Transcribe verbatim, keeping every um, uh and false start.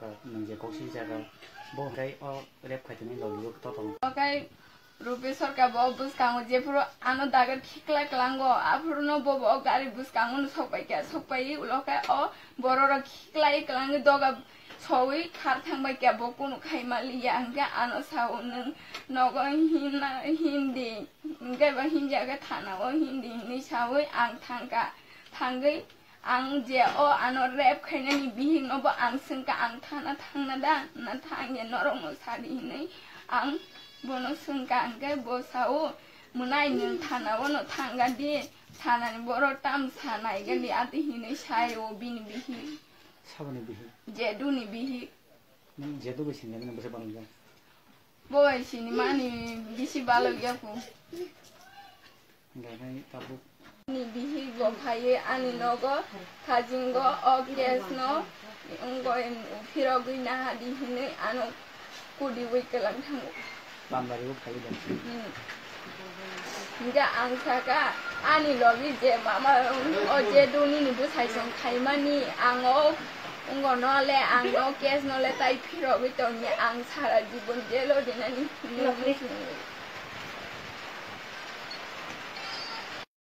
Nwng je kok si jaga, bo hwnkhe o rep khai tongmani logi o totong. Okai Rupi Sarkar bo bwskango jephuru ano dagar khikla klango, aphuru no bo bo gari bwskango no sokpai kha, sokpai ulo khe o borok rok khiklai klangi doga sowi khar thangbai kha, bo kunu khai maliya hwnkhe ano sao nwng nogo hinna, hindi hwnkhe bo hindi khe thana o hindi hinwi sawi ang thangkha, thangwi Ang je o ano rep khainani bihik no bo ang swngkha, ang thana thangna da, na thang ya norok no sadi hinwi ang bono swngkha, hwnkhe bo sao, "Mwnai nwng thana o no thangga di, thanani borok tam sa naiga di," ati hinwi sai o bini bihik. Saboni bihik? Jeduni bihik. Nwng jedu bai sinjak nang bwsa bangjak? Bo bai sinimani bisi balok yaku. Hwnkhe tabuk. Ani bihik bo phaiwi ani nogo thajingo o case no wngoi phirogwi nahadi hinwi ano kudiwi kwlang thango. Pambario phaiwi de. Hmm. Hingke ang saka ani logi je mama o je duni ni bwsai song khaimani ang o wngor no le ang o case no le tai phirogwi tongya ang sara jibon jelo dinani hinwi muchungo.